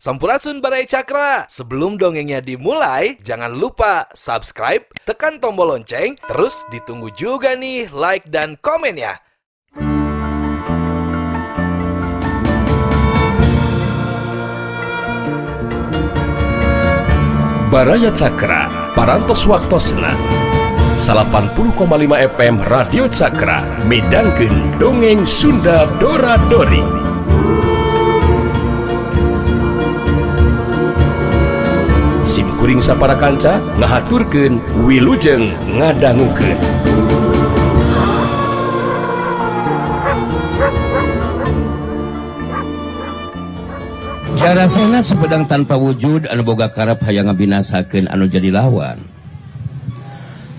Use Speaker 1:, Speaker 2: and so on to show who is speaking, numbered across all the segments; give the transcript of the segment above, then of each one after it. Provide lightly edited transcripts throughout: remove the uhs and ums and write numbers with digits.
Speaker 1: Sampurasun Baraya Cakra. Sebelum dongengnya dimulai, jangan lupa subscribe, tekan tombol lonceng, terus ditunggu juga nih like dan komen ya.
Speaker 2: Baraya Cakra, Parantos Waktosna 80,5 FM Radio Cakra midangkeun dongeng Sunda Dora Dori. Sim kuring sapara kanca ngahaturkeun wilujeng ngadangukeun.
Speaker 3: Jarasena sepedang tanpa wujud anu boga karep hayang ngabinasakeun anu jadi lawan.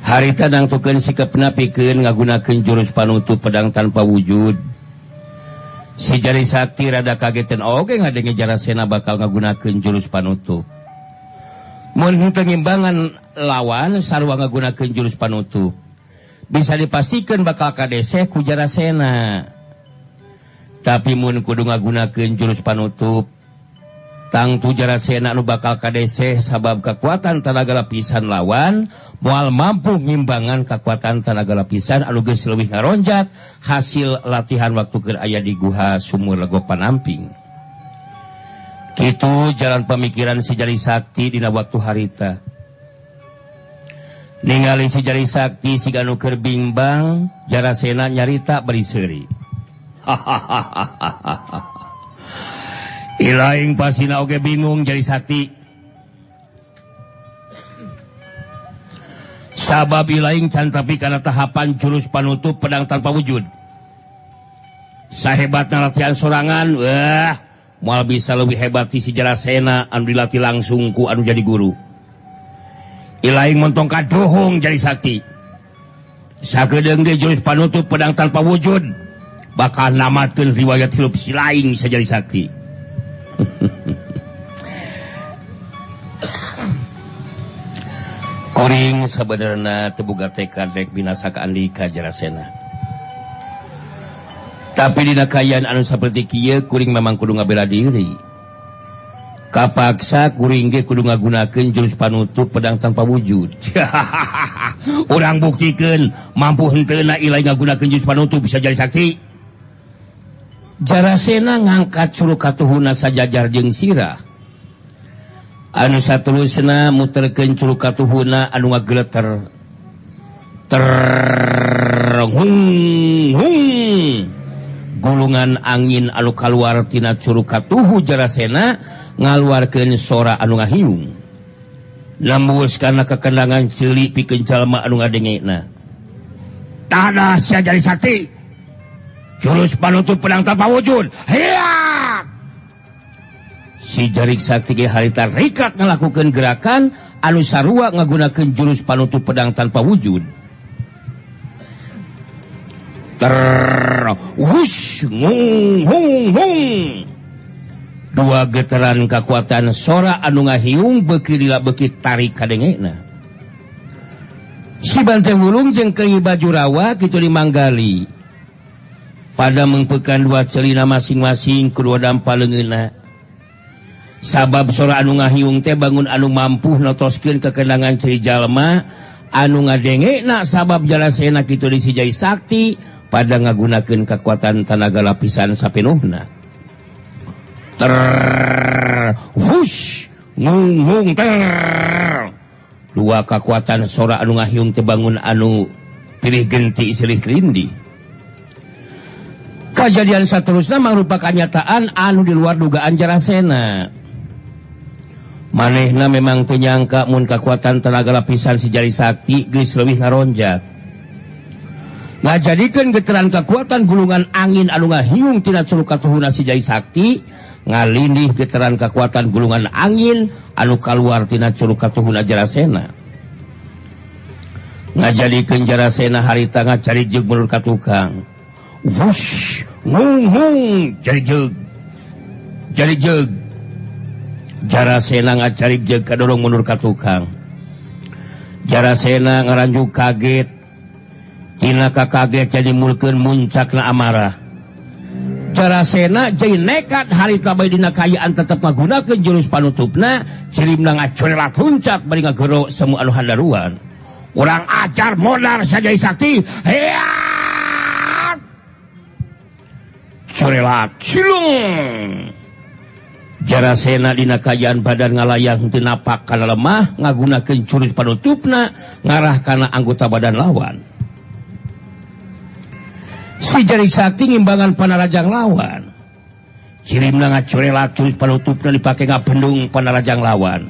Speaker 3: Harita nangtukeun sikapna pikeun ngagunakeun jurus panutup pedang tanpa wujud. Si Jari Sakti rada kagetan oge ngadenge Jarasena bakal ngagunakeun jurus panutup. Mun henteu ngimbangan lawan sarua ngagunakeun jurus panutup, bisa dipastikan bakal kadeseh ku Jarasena. Tapi mun kudu ngagunakeun jurus panutup, tangtu Jarasena nu bakal kadeseh sabab kekuatan tenaga lapisan lawan moal mampu ngimbangan kekuatan tenaga lapisan anu geus leuwih ngaronjat hasil latihan waktu keur aya di guha Sumur Legok Panamping. Kitu jalan pemikiran si Jari Sakti dina waktu harita. Ningali si Jari Sakti siga nu keur bimbang, Jarasena nyarita bari seuri. Hahaha. Ilaing pasina oge bingung Jari Sakti. Sabab ilaing can tapi kana tahapan jurus panutup pedang tanpa wujud. Sahebatna latihan sorangan, wah, moal bisa lebih hebat ti si Jarasena anu dilatih langsung ku anu jadi guru. Ilaing montong kadohong Jari Sakti. Sakedeung deui jurus panutup pedang tanpa wujud bakal namatkeun riwayat hirup si laing sa Jari Sakti. Kuring sabenerna teu boga tekad rek binasa ka Andika Jarasena. Tapi dina kaayaan anu saperti kieu kuring memang kudu ngabela diri. Kapaksa kuring ge kudu ngagunakeun jurus panutup pedang tanpa wujud. Urang buktikeun mampu henteuna ilai ngagunakeun jurus panutup bisa jadi sakti. Jarasena ngangkat curug katuhuna sajajar jeung sirah. Anu saterusna muterkeun curug katuhuna anu ngageleter. Ter hung hung. Gulungan angin anu kaluar tina curug katuhu Jarasena ngaluarkeun sora anu ngahiung. Nembus kana kekendangan ceuli pikeun jalma anu ngadengena. Tadah sia Jari Sakti. Jurus panutup pedang tanpa wujud. Hiak! Si Jari Sakti ge harita rikat ngalakukeun gerakan anu sarua ngagunakeun jurus panutup pedang tanpa wujud. Ter wush ngung hung hung. Dua getaran kekuatan sora anu ngahiung beuki lila beuki tarik kadengena. Si Banteng Wulung jeung Keyi Bajurawa kitu dimanggali. Pada mengpekan dua celina masing-masing kedua dampa leungeunna. Sabab sora anu ngahiung teh bangun anu mampu notoskeun kekendangan ciri jalma anu ngadengena sabab Jarasena kitu di si Jai Sakti pada ngagunakeun kekuatan tenaga lapisan sapenuhna. Ter hush ngung hung ter. Dua kekuatan sora anu ngahiung teh bangun anu pilih genti silih lindi. Kejadian seterusnya merupakan kenyataan anu di luar dugaan Jarasena. Manehna memang teu nyangka mun kekuatan tenaga lapisan si Jari Sakti geus leuwih ngaronjat. Ngajadikeun getaran kekuatan gulungan angin anu ngahiung tina curug katuhuna si Jari Sakti ngalindih getaran kekuatan gulungan angin anu kaluar tina curug katuhuna Jarasena. Ngajadikeun Jarasena harita ngacari jeung mundur ka tukang. Wush, ngung hung, jari jeug. Jari jeug. Jarasena ngacari jeug kadorong mundur ka tukang. Jarasena ngaranjuk kaget. Tina ka kaget jadi mulkeun muncakna amarah. Jarasena jeung nekat harita bae dina kaayaan tetep ngagunakeun jurus panutupna, cirimna ngacorelat huncat bari ngagero semu anu handaruan. Urang ajar modar saja sakti. Heat! Corelat cilung. Jarasena dina kaayaan badan ngalayang teu napak kana lemah ngagunakeun jurus panutupna ngarah kana anggota badan lawan. Si Jarik Sakti ngimbangan panarajang lawan. Cirimna ngacorelat jurus panutupna dipake ngabendung panarajang lawan.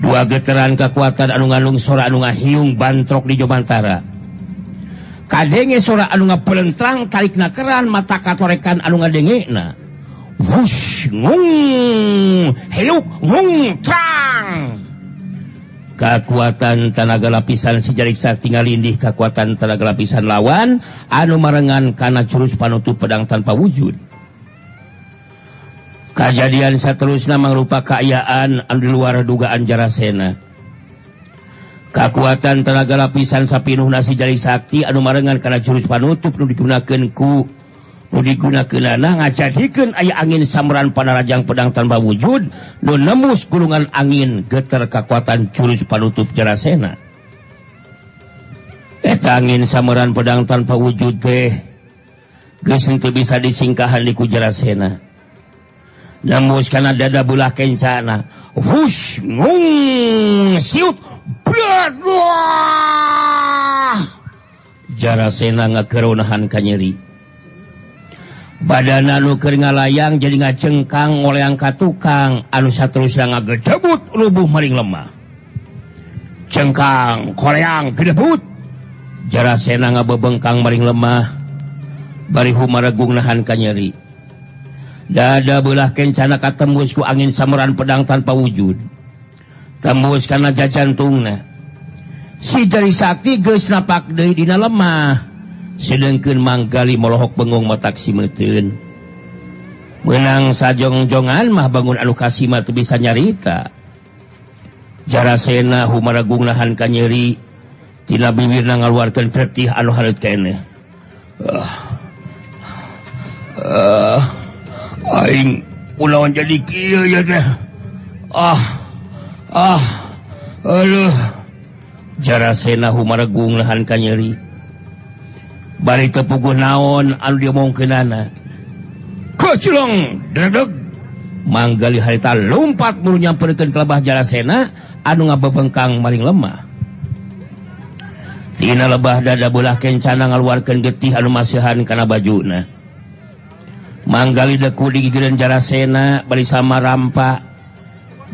Speaker 3: Dua geteran kekuatan anu ngandung sora anu ngahiung bantrok di jomantara. Kadenge sora anu ngapelentrang tarikna keran mata katorekan anu ngadengena. Wush ngung heluk ngung trang. Kekuatan tenaga lapisan si Jarik Sakti ngalindih kekuatan tenaga lapisan lawan anu marengan kana jurus panutup pedang tanpa wujud. Kajadian saterusna mangrupa kaayaan anu di luar dugaan Jarasena. Kakuatan tenaga lapisan sapinuhna si Jarik Sakti anu marengan kana jurus panutup nu digunakeun ku nu digunakeunana ngajadikeun aya angin samran panarajang pedang tanpa wujud nu nembus gulungan angin geter kakuatan jurus panutup Jarasena. Eta angin samran pedang tanpa wujud teh geus henteu bisa disingkahan di ku Jarasena. Nembus kana dada belah kencana. Hush ngung siut bladlah. Jarasena ngakeronahan kanyeri. Badana nu keur ngalayang jadi ngacengkang ngoleang ka tukang anu saterusna ngagedebut rubuh maring lemah. Cengkang koleang gedebut. Jarasena ngabebengkang maring lemah bari humaregung nahan kanyeri. Dada belah kencana katembus ku angin samuran pedang tanpa wujud. Tembus kana jajantungna. Si Jarik Sakti geus napak deui dina lemah. Sedengkeun Manggali molohok bengong matak simeuteun. Meunang sajongjongan mah bangun anu kasima teu bisa nyarita. Jarasena humaragung nahan kanyeri tina bibirna ngaluarkeun pretih anu hareut keneh. Aing ulawan jadi kieu ya teh. Aduh. Jarasena humaregung nahan kanyeri. Bari teu puguh naon anu diomongkeunana. Koclong dredeg. Manggali harita lumpat buru nyamperkeun ka lebah Jarasena anu ngabebengkang maring lemah. Tina lebah dada belah kencana ngaluarkeun getih anu masihan kana bajuna. Manggali deku digigireun Jarasena bari sama rampa.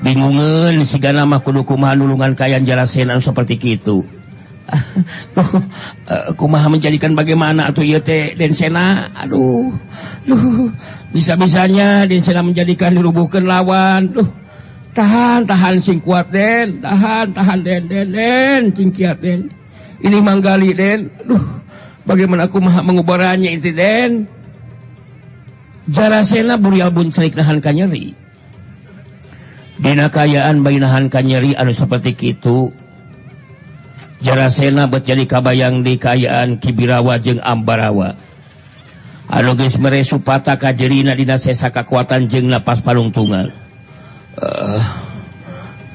Speaker 3: Bingungeun sigana mah kudu kumaha nulungan kaayaan Jarasena anu saperti kitu. Kumaha menjadikan bagaimana atuh ieu teh Den Sena? Aduh. Duh, bisa-bisanya Den Sena menjadikan dirubuhkeun lawan. Duh. Tahan, tahan sing kuat Den. Tahan, tahan Den, Den, Den, sing kiat Den. Ini Manggali Den. Duh, bagaimana aku maha mengubarannya itu Den? Jarasena burial buncerik nahan kanyeri. Dina kaayaan bayi nahan kanyeri anu saperti kitu. Jarasena bet jadi kabayang di kaayaan Kibirawa jeung Ambarawa. Anu geus mere supata ka jerina dina sesa kakuatan jeung napas palungtungan.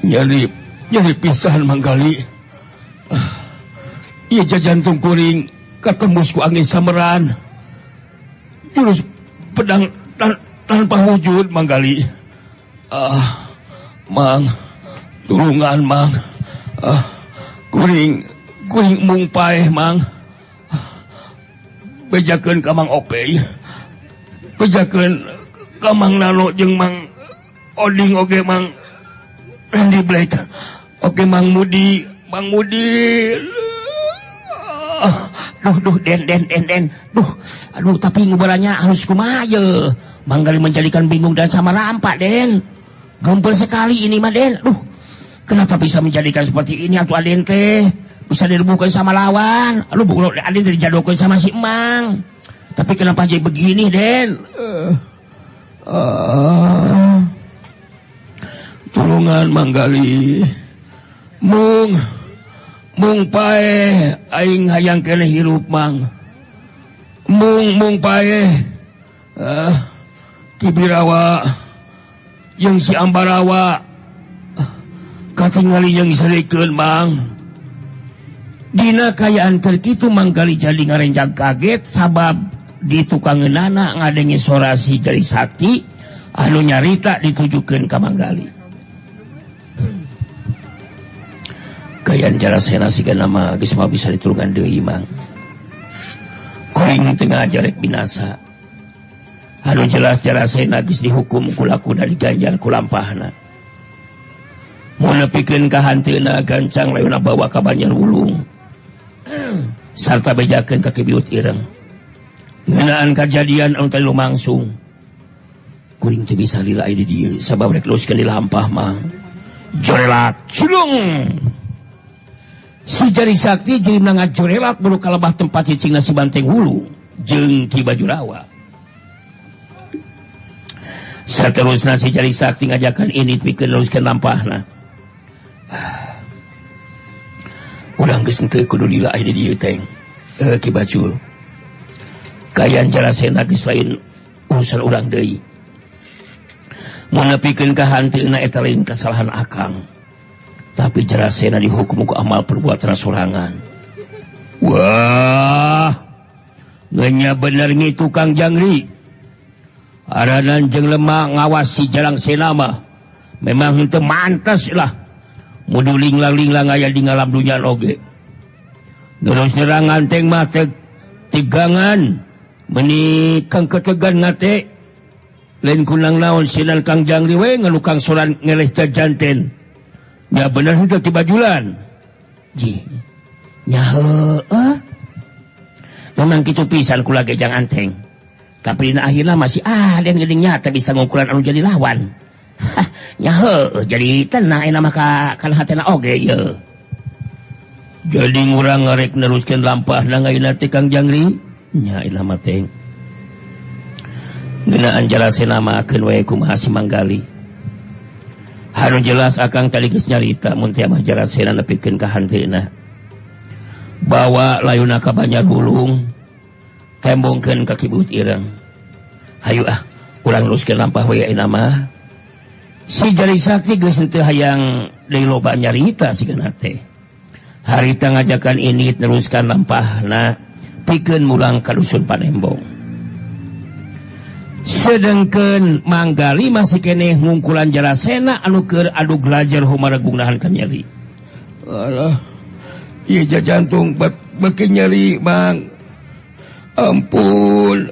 Speaker 3: Nyeri pisan Manggali. Ieu jajantung kuring katembus ku angin sameran. Jurus pedang tanpa wujud Manggali. Mang, tulungan Mang. Kuring mung paeh Mang. Bejakeun ka Mang Opey. Bejakeun ka Mang Nano jeung Mang Oding oge Mang Randy Black. Oke Mang Mudi, Mang Mudi. Duh, duh, Den, Den, Den, Den. Duh, aduh, tapi ngubarannya harus kumaha ye. Manggali menjadikan bingung dan sama rampak, Den. Gempel sekali ini mah, Den. Duh, kenapa bisa menjadikan seperti ini atuh Aden teh? Bisa direbuhkan sama lawan. Aduh, bukan Aden teh dijadokeun sama si Emang. Tapi kenapa jadi begini, Den? Tulungan Manggali. Mung mung paeh aing hayang keneh hirup Mang. Mung mung paeh Ki Birawa jeung si Ambarawa katingali jeung serikeun Mang. Dina kayaan keur kitu Manggali jadi ngarenjag kaget sabab di tukangeunana ngadenge sora si Jari Sakti anu nyarita ditujukeun ka Manggali. Kayan Jarasena siga nama geus mah bisa ditulungan deui Mang. Kuring teu ngajarek binasa. Anu jelas Jarasena geus dihukum ku lakuna diganjar ku lampahna. Mun nepikeun ka hanteuna gancang leuna bawa ka Banjar Wulung. Sarta bejakeun ka Ki Biut Ireng. Ngeunaan kajadian anu tadi lumangsung. Kuring teu bisa lila di dieu sabab rek luruskeun di lampah mah. Jorelat culung. Si Jari Sakti jeung ngajorelat buru kalebah tempat cicingna si Banteng Hulu jeung Ki Bajurawa. Saterusna si Jari Sakti ngajakan ini pikeun neruskeun lampahna. Urang geus henteu kudu lila di dieu teh. Ki Bajul. Kayan Jarasena geus lain urusan urang deui. Mun nepikeun ka hanteuna eta lain kasalahan akang. Tapi Jarasena dihukum ku amal perbuatan sorangan. Wah, ngenya bener ngitu Kang Jangri. Aranan jeung lemah ngawasi Jalang Sena mah memang henteu mantas lah. Mudu linglang-linglang aya di ngalam dunya oge. Terus serangan teng mah tegangan meni kang ketegan ngate lain kunang naon sinan Kang Jangri we ngalukang soran ngeleh jajanten. Ya bener henteu tibajulan. Ji. Nya heueuh. Memang kitu pisan kula ge jang anteng. Tapi dina akhirna masih ada yang geuning nyata bisa ngukuran anu jadi lawan. Nya heueuh jadi tenang ayeuna mah ka kana hatena oge ye. Jadi ngurang ngarek neruskeun lampahna ayeuna teh Kang Jangri. Nya ilah mah teh. Ngeunaan Jarasena mah keun we kumaha si Manggali. Anu jelas akang tadi geus nyarita mun teh mah Jarasena nepikeun ka hanteuna. Bawa layuna ka Banjar Wulung, tembongkeun ka Ki Buut Ireng. Hayu ah, urang neruskeun lampah we ayeuna mah. Si Jari Sakti geus henteu hayang deui loba nyarita sigana teh. Harita ngajakan ini neruskan lampahna pikeun mulang ka dusun Panembong. Sedengkeun Manggali masih keneh ngungkulan Jarasena anu keur adu gelajar humaregung nahan ka nyeri.
Speaker 4: Alah, ieu jantung beuki nyeri, Bang. Ampun,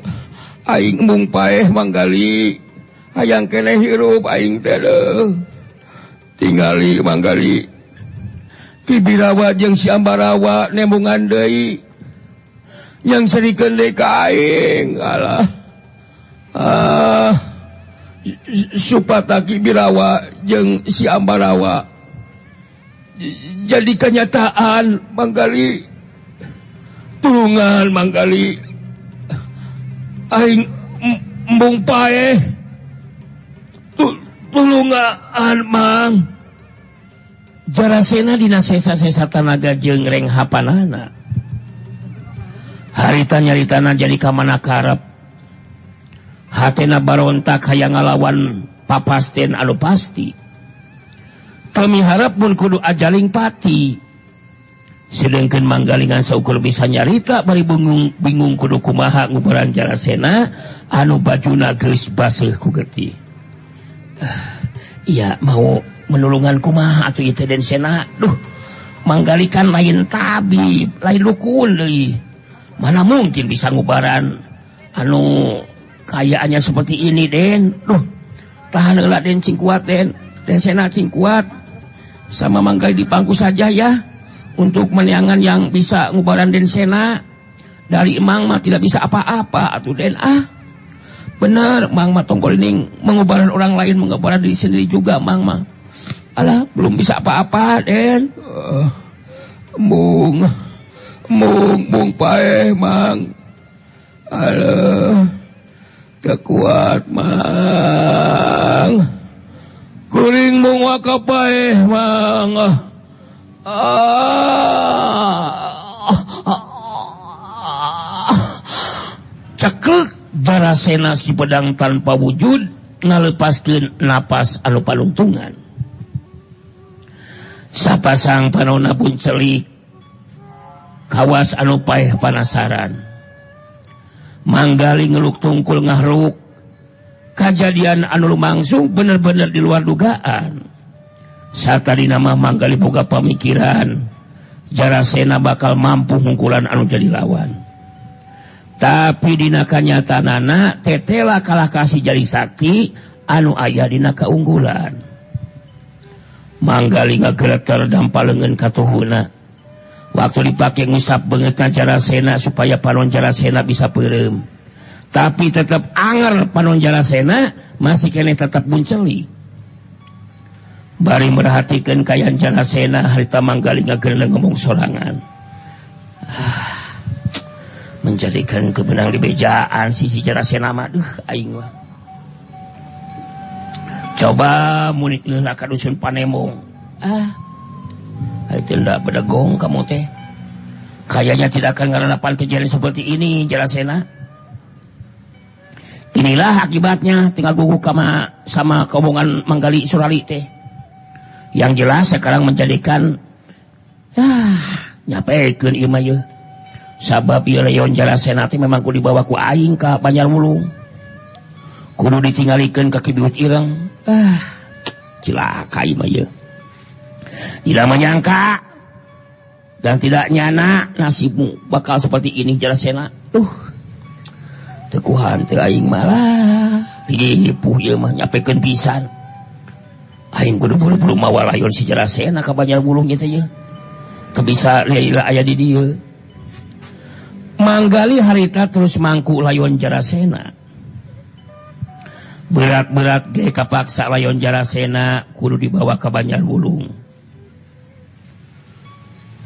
Speaker 4: aing mung paeh Manggali. Hayang keneh hirup aing teh deuh. Tingali Manggali. Ki Birawa jeung si Ambarawa nembungan deui. Yang serikeun deui ka aing, alah. Ah, supata Ki Birawa jeung si Ambarawa jadi kenyataan Manggali. Tulungan Manggali. Aing embung paeh. Tulungan Mang.
Speaker 3: Jarasena dina sesa-sesa tanaga jeung renghapanana. Harita nyaritana jadi kamana karep. Hatena barontak hayang ngalawan papasten anu pasti. Teu miharep mun kudu ajaling pati. Sedengkeun Manggalingan saukur bisa nyarita bari bingung kudu kumaha ngubaran Jarasena anu bajuna geus baseuh ku getih. Iya mau menulungan kumaha atuh ieu teh Den Sena. Duh, Manggali kan lain tabib, lain dukun deui. Mana mungkin bisa ngubaran anu kayaannya seperti ini Den. Duh, tahan heula Den, cing kuat Den. Den Sena cing kuat. Sama Manggali di pangku saja ya. Untuk meneangan yang bisa ngubaran Den Sena. Dari Emang mah tidak bisa apa-apa atuh Den ah. Bener, Mang mah tongkol ini mengubaran orang lain, mengubaran diri sendiri juga Mang mah. Alah, belum bisa apa-apa Den.
Speaker 4: Mung, mung, mung paeh Mang. Alah, kekuat Mang. Kuring mung waka paeh Mang.
Speaker 3: Ah. Ceklek Jarasena si pedang tanpa wujud ngalepaskeun napas anu palungtungan. Sapasang panona pun celik kawas anu paeh panasaran. Manggali ngeluk tungkul ngahruk. Kajadian anu lumangsung bener-bener di luar dugaan. Satadina mah Manggali boga pamikiran Jarasena bakal mampu ngungkulan anu jadi lawan. Tapi dina kanyataanana tetela kalah kasih jadi sakti anu aya dina kaunggulan. Manggali ngageleter dampa leungeun katuhuna. Waktu dipake ngusap beungeutna Jarasena supaya panon Jarasena bisa peureum. Tapi tetap anger panon Jarasena masih keneh tetap munceli. Bari merhatikeun kayan Jarasena harita Manggali ngageureuneung ngomong sorangan. Menjadikan kebenang di bejaan sisi Jarasena mah duh aing mah. Coba munik heula ka dusun Panemong. Itu ndak bedegong kamu teh. Kayaknya tidak akan ngaranapan kejadian seperti ini Jarasena. Inilah akibatnya tinggal guguk sama keomongan Manggali Surali teh. Yang jelas sekarang menjadikan nyapekeun ieu mah yeuh. Sabab ieu leon Jarasena teh memang kudu dibawa ku aing ka Banjar Wulung. Kudu ditinggalikeun ka Ki Bihut Ireng. Cilaka ieu mah yeuh. Tidak menyangka dan tidak nyana nasibmu bakal seperti ini Jarasena. Tekuhan teu aing malah dipuh ieu mah nyapekeun pisan. Aing kudu buru-buru mawa layon si Jarasena ka Banjar Wulung ieu teh yeuh. Teu bisa lila aya di dieu. Manggali harita terus mangku layon Jarasena. Berat-berat ge kapaksa layon Jarasena kudu dibawa ka Banjar Wulung.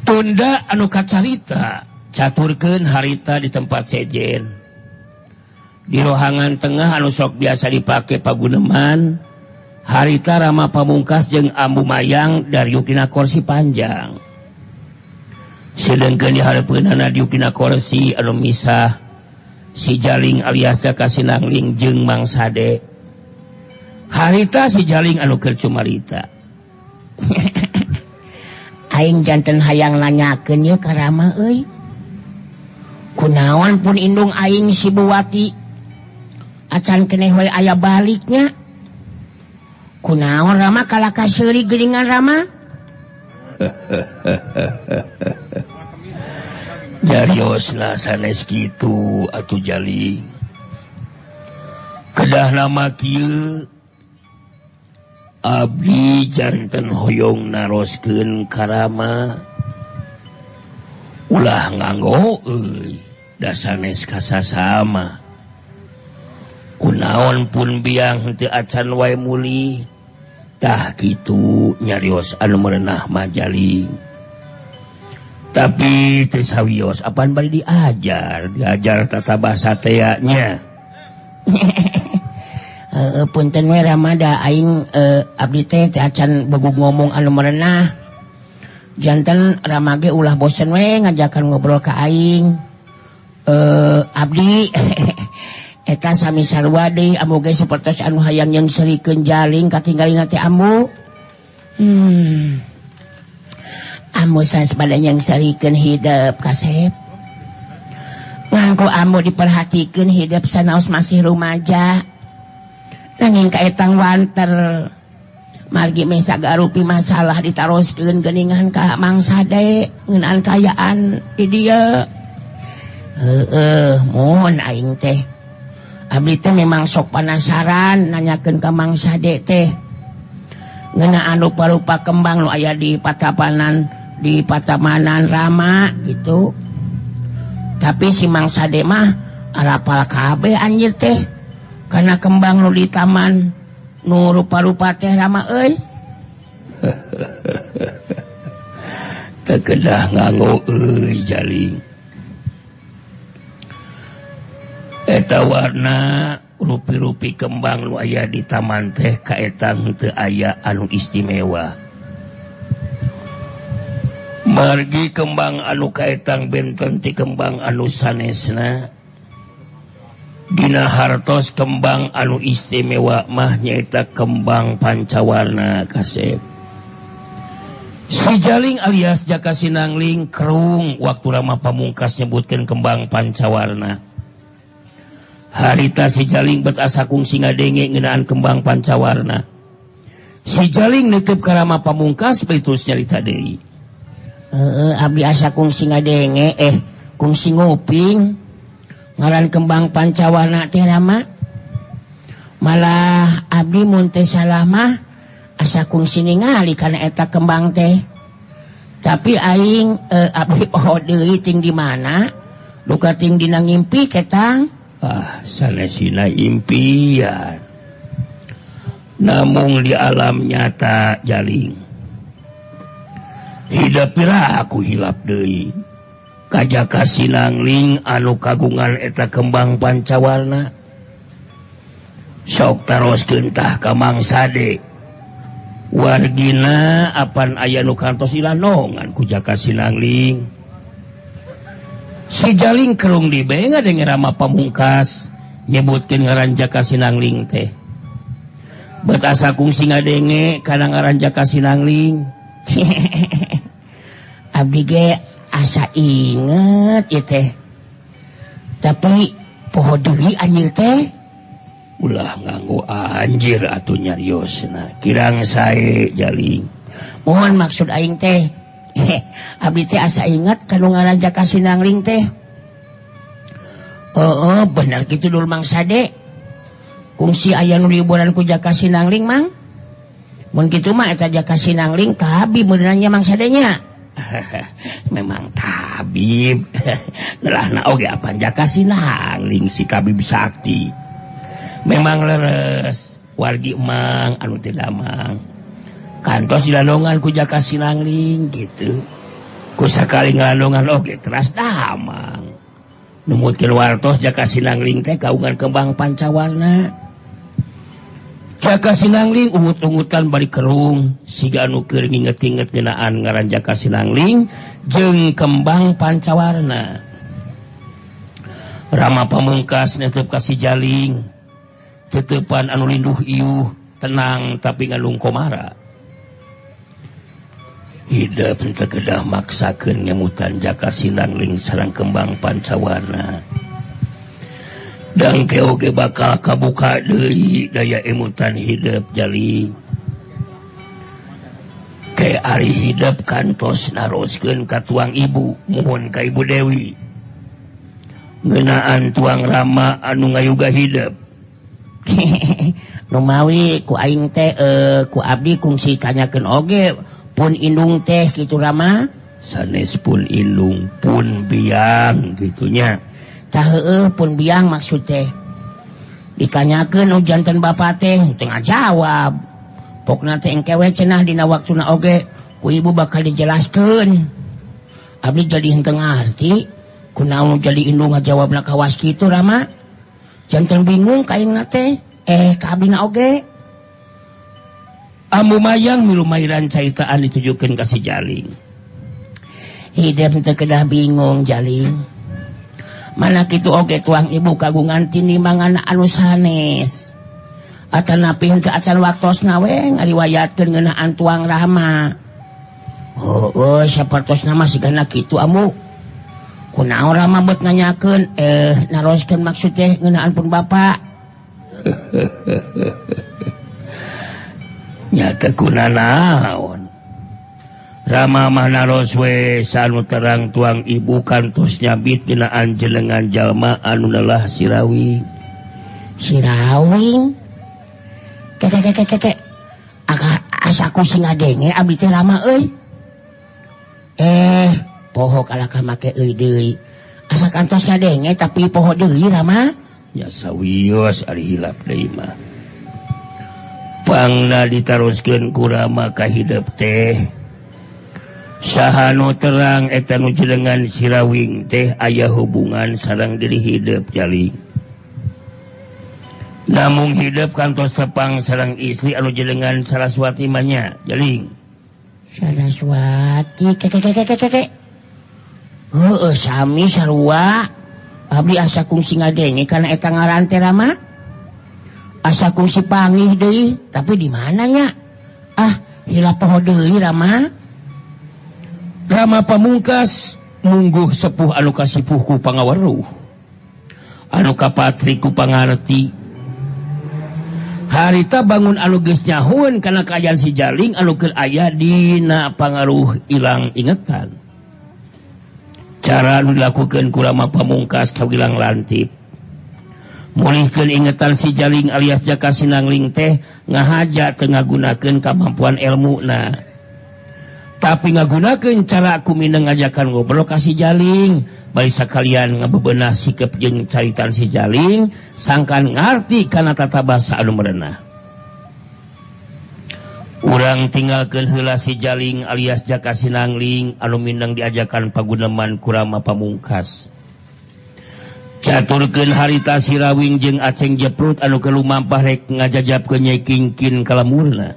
Speaker 3: Tunda anu kacarita caturkeun harita di tempat sejen. Di rohangan tengah anu sok biasa dipake paguneman, harita Rama Pamungkas jeung Ambu Mayang dariuk dina kursi panjang. Sedengkeun di hareupeunana diuk dina kursi anu misah si Jaling alias Jaka Sinangling jeung Mang Sade. Harita si Jaling anu keur cumarita.
Speaker 5: Aing janten hayang nanyakeun yeuh ka Rama euy. Kunaon pun indung aing si Buwati acan keneh we aya baliknya. Kunaon Rama kalah kaseuri geuningan Rama?
Speaker 3: Jariosna sanes kitu atuh Jaling. Kedah lama kieu abdi janten hoyong naroskeun ka Rama. Ulah nganggo euy da sanes kasasama. Kunaon pun biang henteu acan wae mulih. Tah kitu nyarios anu merenah mah Jaling. Tapi teu sawios apan bari diajar, diajar tata bahasa teh nya.
Speaker 5: Punten we Rama da aing abdi teh teu acan begug ngomong anu merenah. Janten Rama ge ulah bosen we ngajakan ngobrol ka aing. Abdi eta sami sarua deui ambu ge sapertos anu hayang nyeungseurikeun Jaling katinggalina teh ambu. Ambu sanes bade nyeungseurikeun hidep kasep. Ngan ku ambu diperhatikeun hidep sanaos masih rumaja. Nanging kaetang wanter. Margi meh sagarupi masalah ditaroskeun geuningan ka Mang Sade ngeunaan kayaan di dieu. Heueuh, mun aing teh. Abdi teh memang sok penasaran nanyakeun ka Mang Sade teh. Ngeunaan rupa-rupa kembang nu aya di patapanan, di patamanan Rama gitu. Tapi si Mang Sade mah arapal kabeh anjir teh. Karena kembang nu di taman nu rupa-rupa teh Rama euy.
Speaker 3: Teu kedah nganggo euy Jaling. Eta warna rupi-rupi kembang nu aya di taman teh kaetang teu aya anu istimewa. Margi kembang anu kaetang benten ti kembang anu sanesna. Dina hartos kembang anu istimewa mah nyaeta kembang pancawarna kasep. Si Jaling alias Jaka Sinangling kerung waktu Rama Pamungkas nyebutkeun kembang pancawarna. Harita si Jaling bet asa kungsi ngadenge ngeunaan kembang pancawarna. Si Jaling neukeub ka Rama Pamungkas bari terus nyarita deui.
Speaker 5: Heeh, abdi asa kungsi ngadenge kungsi nguping ngaran kembang pancawarna teh Rama. Malah abdi mun teu salah mah asa kungsi ningali kana eta kembang teh. Tapi aing abdi poho deui ting di mana? Duka ting dina ngimpi ketang.
Speaker 3: Ah, sanesina impian. Namung di alam nyata Jaling. Hidup pira aku hilap deui. Ka Jaka Sinangling anu kagungan eta kembang pancawarna. Sok taroskeun tah ka Mang Sade. Wargina apan aya nu kantos ilanongan ku Jaka Sinangling. Si Jaling kerung dibe ngadenge Rama Pamungkas nyebutkeun ngaran Jaka Sinangling teh. Bet asa kungsi ngadenge kana ngaran Jaka Sinangling.
Speaker 5: Abdi ge asa inget ieu teh. Tapi poho deui anjir teh.
Speaker 3: Ulah nganggo anjir atuh nyariosna. Kirang sae Jaling.
Speaker 5: Mohon maksud aing teh. Abdi teh asa inget kanu ngaran Jaka Sinangling teh. Oh, bener kitu dul Mang Sade. Kungsi aya nu diiburan ku Jaka Sinangling Mang. Mun kitu mah eta Jaka Sinangling tabib meunanya Mang Sadenya.
Speaker 3: Memang tabib. Nelahna oge apan Jaka Sinangling si tabib sakti. Memang leres wargi emang anu teu damang. Kantos dilandongan ku Jaka Sinangling gitu. Ku sakali ngalandongan oge teras damang. Numutkeun wartos Jaka Sinangling teh kagungan kembang pancawarna. Jaka Sinangling ungut-ungutan bari kerung siga anu keur nginget-inget ngeunaan ngaran Jaka Sinangling jeung kembang pancawarna. Rama Pamungkas netep ka si Jaling. Tetepan anu linduh iuh tenang tapi ngalung komara. Hidup teu kedah maksakeun ngemutan Jaka Sinangling sareng kembang pancawarna. Dangke oge bakal kabuka deui daya emutan hidup Jaling. Ke ari hidup kantos naroskeun ka tuang ibu, muhun ka Ibu Dewi. Ngeunaan tuang Rama anu ngayuga hidup.
Speaker 5: Numawi ku aing teh ku abdi kungsi tanyakeun oge pun indung teh kitu Rama.
Speaker 3: Sanes pun indung pun biang gitunya.
Speaker 5: Tah heueuh pun biang maksud teh. Ditanyakeun nu janten bapa teh teu ngajawab. Pokna teh engke we cenah dina waktuna oge ku ibu bakal dijelaskeun. Abdi jadi henteu ngarti kunaon jadi indung ngajawabna kawas kitu Rama. Janten bingung ka aingna teh ka abdina oge.
Speaker 3: Ambu mayang milu mairan caritaan ditujukeun ka si Jaling.
Speaker 5: Hidup teu kedah bingung Jaling. Mana kitu oge tuang ibu kagungan tinimangan anu sanes. Atanapi henteu acan waktosna we ngariwayatkeun ngeunaan tuang Rama. Heueuh sapertosna mah sigana kitu amu. Kunaon Rama beut nanyakeun naroskeun maksud teh ngeunaan pun bapa.
Speaker 3: Nyata kunanaon. Rama mah naros we sanu terang tuang ibu kantos nyabit ngeunaan jelengan jalma anu lelah Sirawing.
Speaker 5: Sirawing? Keke keke keke. Asa ku sing ngadenge abdi teh Rama euy. Poho kalakah make euy deui. Asa kantos ngadenge tapi poho deui Rama.
Speaker 3: Ya sawios ari hilap deui mah. Pangna ditaroskeun ku Rama ka hidep teh. Saha nu terang eta nu jelengan Sirawing teh aya hubungan sareng diri hidep Jaling. Namung hidep kantos tepang sareng istri anu jelengan Saraswati mah nya Jaling.
Speaker 5: Saraswati keke keke keke. Heueuh sami sarua. Abdi asa kungsi ngadenge kana eta ngaran teh Rama. Asa kungsi pangih deui, tapi di mana nya? Ah, hilap poho deui Rama.
Speaker 3: Rama Pamungkas mungguh sepuh anu kasipuh ku pangaweruh. Anu kapatri ku pangarti. Harita bangun anu geus nyahueun kana kaayaan si Jaling anu keur aya dina pangaruh ilang ingetan. Cara anu dilakukeun ku Rama Pamungkas kawilang lantip. Mulihkeun ingetan si Jaling alias Jaka Sinangling teh ngahaja teu ngagunakeun kamampuan elmuna. Tapi ngagunakeun cara ku mineng ngajakan ngobrol ka si Jaling, bari sakalian ngabebenah sikep jeung caritan si Jaling, sangkan ngarti kana tata basa anu merenah. Urang tinggalkeun heula si Jaling alias Jaka Sinangling anu mineng diajakan paguneman ku Rama Pamungkas. Caturkeun harita si Rawing jeung Aceng Jeprut anu keur lumampah rek ngajajabkeun Nyai Kingkin ka lemurna.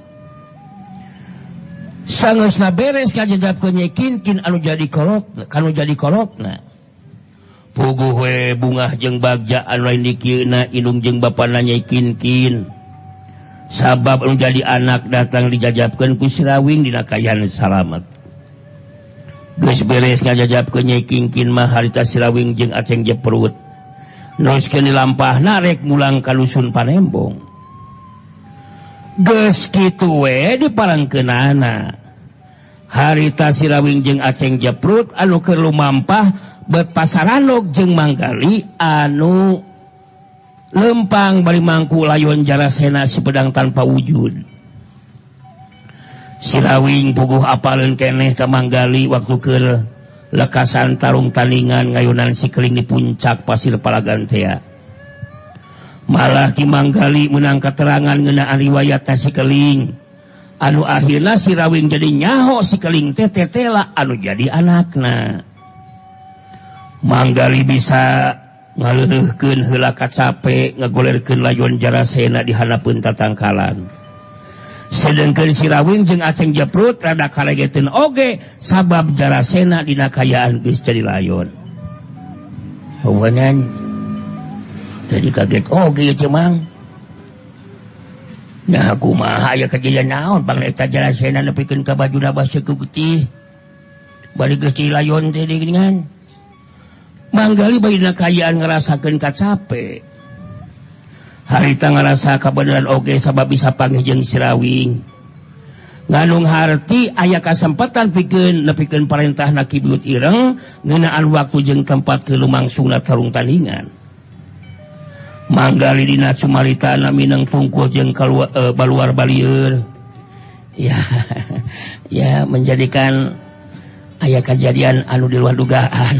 Speaker 3: Sangeusna beres ngajajabkeun Nyai Kingkin anu jadi kolot, kanu jadi kolotna. Puguh we bungah jeung bagja anu lain dikieuna indung jeung bapana Nyai Kingkin. Sabab anu jadi anak datang dijajabkeun ku si Rawing dina kaayaan salamet. Geus beres ngajajabkeun Nyai Kingkin mah harita si Rawing jeung Aceng Jeprut. Neruskeun dilampahna rek mulang ka dusun Panembong. Geus kitu we diparangkeunana. Harita si Rawing jeung Aceng Jeprut anu keur lumampah bet pasaranog jeung Manggali anu lempang bari mangku layon Jarasena si pedang tanpa wujud. Si Rawing puguh apaleun keneh ka Manggali waktu keur lekasan tarung tandingan ngayunan si Keling di puncak pasir Palagantea. Malah Ki Manggali menang keterangan ngeunaan riwayatna si Keling. Anu akhirna si Rawing jadi nyaho si Keling teh tetela anu jadi anakna. Manggali bisa ngaleuhkeun heula kacape ngagolerkeun layon Jarasena di handapeun tatangkalan. Sedengkeun si Rawing jeung Aceng Jeprut rada karegeteun oge sabab Jarasena dina kaayaan geus jadi layon.
Speaker 5: Heueunan jadi kaget oge ieu teh Mang. Nah kumaha aya kejadian naon bang eta Jarasena nepikeun ka bajuna baseuh getih. Bari geus jadi layon teh geuningan. Manggali bari dina kaayaan ngarasakeun kacape. Harita ngarasa kabeneran oge sabab bisa panggih jeung si Rawing. Nganung harti aya kasempatan pikeun nepikeun parentahna Ki Buyut Ireng ngeunaan waktu jeung tempat keur lumangsungna tarung tandingan. Manggali dina cumaritana mineng tungkuh jeung baluar balieur. Ya, ya menjadikan aya kejadian anu di luar dugaan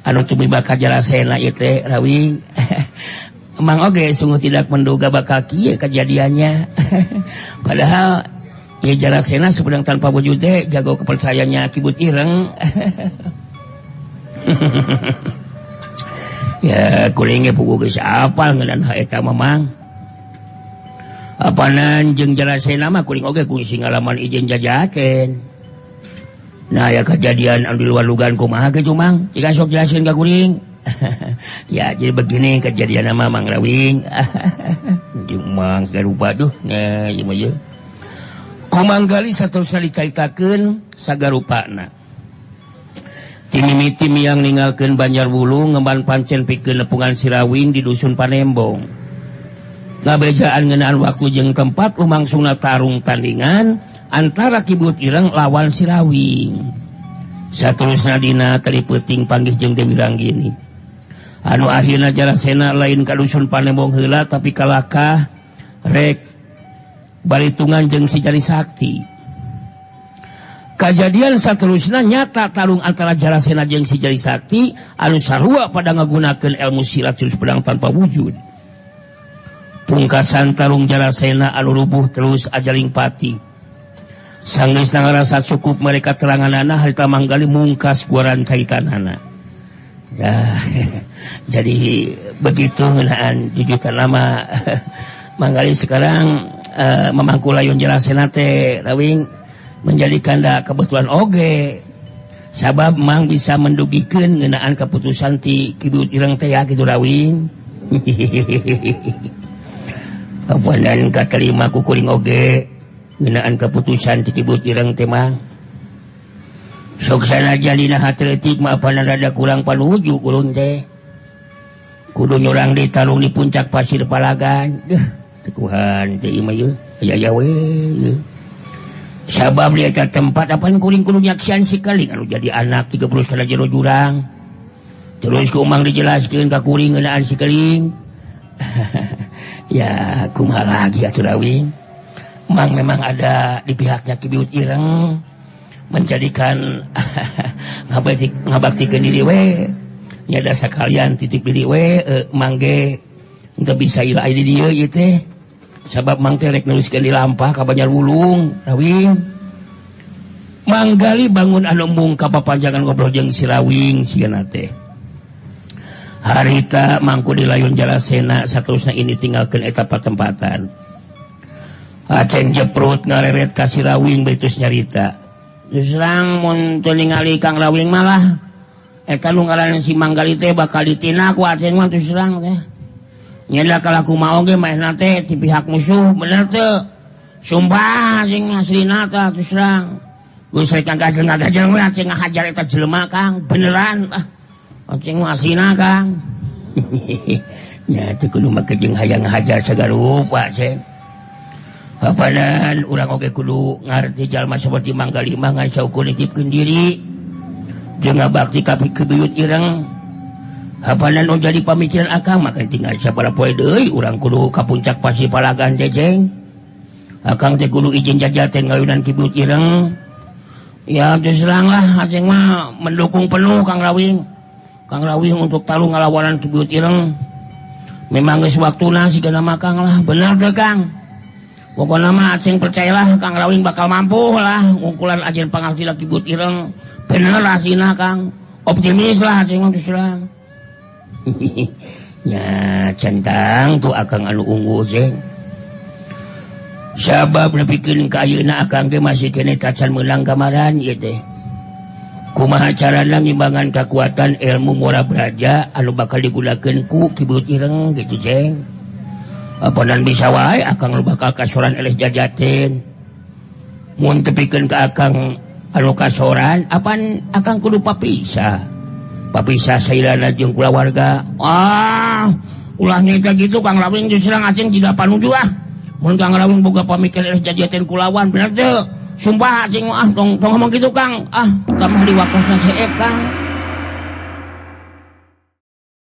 Speaker 5: anu tumiba ka Jarasena ieu teh Rawing. Emang oge sungguh tidak menduga bakal kieu kejadiannya. Padahal ieu Jarasena sepedang tanpa wujud teh jago kepercayaannya Ki Buyut Ireng. Ya kuring ge puguh geus apal ngeunaan eta mah Mang. Apanan jeung Jarasena mah kuring oge kungsi ngalaman izin jajakeun. Nah ya kejadian anu di luar dugaan kumaha ge Mang? Jika sok jelasin ka kuring. Ya jadi begini kejadian nama Mang Rawing. Jeung Mang garupa duh nah ieu mah ye.
Speaker 3: Ku Manggali saterusna dicaritakeun sagarupana. Timimiti miang ninggalkeun Banjar Wulung ngemban pancen pikeun nepungan si Rawing di dusun Panembong. Ngabejaan ngeunaan waktu jeung tempat lumangsungna tarung tandingan antara Ki Buyut Ireng lawan si Rawing. Saterusna dina tadi peuting panggih jeung Dewi Ranggini. Anu akhirna Jarasena lain ka dusun Panembong heula tapi kalakah rek balitungan jeung si Jari Sakti. Kajadian saterusna nyata tarung antara Jarasena jeung si Jari Sakti anu sarua pada ngagunakeun ilmu silat jurus pedang tanpa wujud. Pungkasan tarung Jarasena anu rubuh terus ajaling pati. Sanggeusna ngarasa cukup mereka teranganana harita Manggali mungkas guaran caitanana. Ya, jadi begitu ngeunaan jujutan nama Manggali sekarang memangku layon Jarasena teh Rawing menjadikan da kebetulan oge. Sabab Mang bisa mendugikeun ngeunaan keputusan ti Ki Buyut Ireng teh ya kitu Rawing. Apanan katerima ku kuring oge ngeunaan keputusan ti Ki Buyut Ireng teh Mang. Sok sanajan dina hateutik mah apanan rada kurang panuju ulun teh. Kudu nyurang di tarung di puncak pasir palagan. Deuh, tekuhan teh ieu mah yeuh. Aya-aya we yeuh. Sabab di eta tempat apaan kuring kudu nyaksian sekali anu jadi anak 30 kana jero jurang. Terus ku Mang dijelaskeun ka kuring ngeunaan sikeling. Ya kumaha lagi atuh Rawing. Mang memang ada di pihaknya Ki Buyut Ireng menjadikan ngabaktikeun diri we. Nya da sakalian titip diri we Mang ge teu bisa ilah di dieu ieu teh. Sabab Mang teh rek neruskeun di lampah ka Banjar Wulung, Rawing. Manggali bangun anu mung kapapanjangan ngobrol jeung si Rawing sigana teh. Harita mangku di layun Jalasena saterusna ini tinggalkeun eta patempatan. Aceng jeprut ngareret ka si Rawing beutus nyarita. Serang mun teu ningali Kang Rawing malah eta nu ngaran si Manggali teh bakal ditindak ku Aceng mah terus serang teh. Nyeda kalaku mah oge maehna teh ti pihak musuh bener teu. Sumpah sing aslina tah terus terang. Geus rek ngagajeng-ngagajeng we Aceng ngahajar eta jelema Kang, beneran ah. Aceng mah aslina Kang. Nya teu kudu make jeung hayang ngahajar sagarupa Aceng. Apanan urang oge kudu ngarti jalma saperti Manggali mah ngan saukur nitipkeun diri. Jeung ngabakti ka Ki Buyut Ireng. Apanan nu jadi pamikiran akang maka tinggal sabaraha poe deui urang kudu ka puncak pasir palagan teh Jeng. Akang teh kudu izin jajaten ngayunan Ki Buyut Ireng. Ya terus terang lah Aceng mah mendukung penuh Kang Rawing. Kang Rawing untuk tarung ngalawanan Ki Buyut Ireng. Memang geus waktuna sigana mah Kang lah, bener teh Kang. Pokona mah Aceng percayalah Kang Rawing bakal mampu lah ngungkulan ajen pangarti Ki Buyut Ireng. Bener asina Kang. Optimis lah Aceng mah terus terang. Ya centang tuh akang anu unggul Jeng. Sabab nepikeun ka ayeuna akang ge masih keneh tacan meunang kamaran ieu teh. Kumaha carana ngimbangan kakuatan ilmu mora braja anu bakal digunakeun ku Ki Buyut Ireng gitu Jeng. Apanan bisa wae akang nu bakal kasoran eleh jajaten. Mun tepikeun ka akang anu kasoran apan akang kudu papisah. Papisah sailana jeung kulawarga. Ah, ulah nyeta gitu Kang Rawing diserang Aceng tidak panuju ah. Mun Kang Rawing boga pamikiran eleh jajaten kulawan bener teu? Sumpah Aceng ah tong ngomong gitu Kang. Ah, tambah di waktosna seep Kang.